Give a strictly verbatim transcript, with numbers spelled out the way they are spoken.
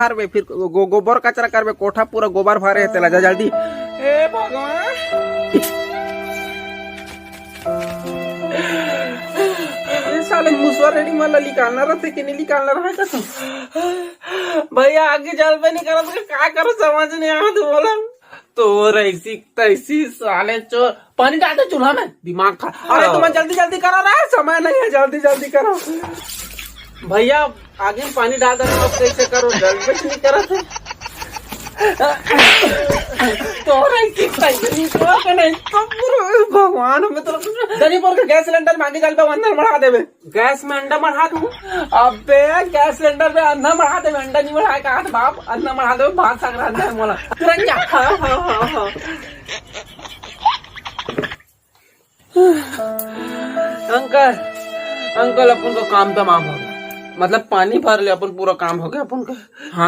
भरबे, फिर गो-, गोबर कचरा करबे, कोठा पूरा गोबर भरे हे तेला, जा जल्दी। ए भगवान, ये साले मुसवा रेडी मन ला निकालना रहते कि नहीं निकालना रहा कसम। भैया, आगे जलबे नहीं करत, का करो समझ नहीं आवत बोला। तो रईसी तईसी साले चोर, पानी डाल दे चूल्हा में, दिमाग खा। अरे हाँ। तुम जल्दी जल्दी करो रे, समय नहीं है, जल्दी जल्दी करो। भैया, आगे में पानी डाल दे, अब कैसे करो, जल्दी नहीं करत है। तो रईसी तईसी चोर के नहीं, तो पूरा भगवान हमें तो दरी पर के गैस सिलेंडर मांगे जल पे अंदर बढ़ा देवे। गैस में अंडा मढ़ा दूं। अबे, गैस सिलेंडर में अंडा मढ़ा दे, अंडा नहीं मढ़ा, कहा था बाप, अंडा मढ़ा दे, भात साग रहा है मोला। तुरंत जा। हाँ, हाँ, हाँ, हाँ। अंकल, अंकल, अपन को काम तमाम हो गया, मतलब पानी भर ले, अपन पूरा काम हो गया अपन का। हाँ।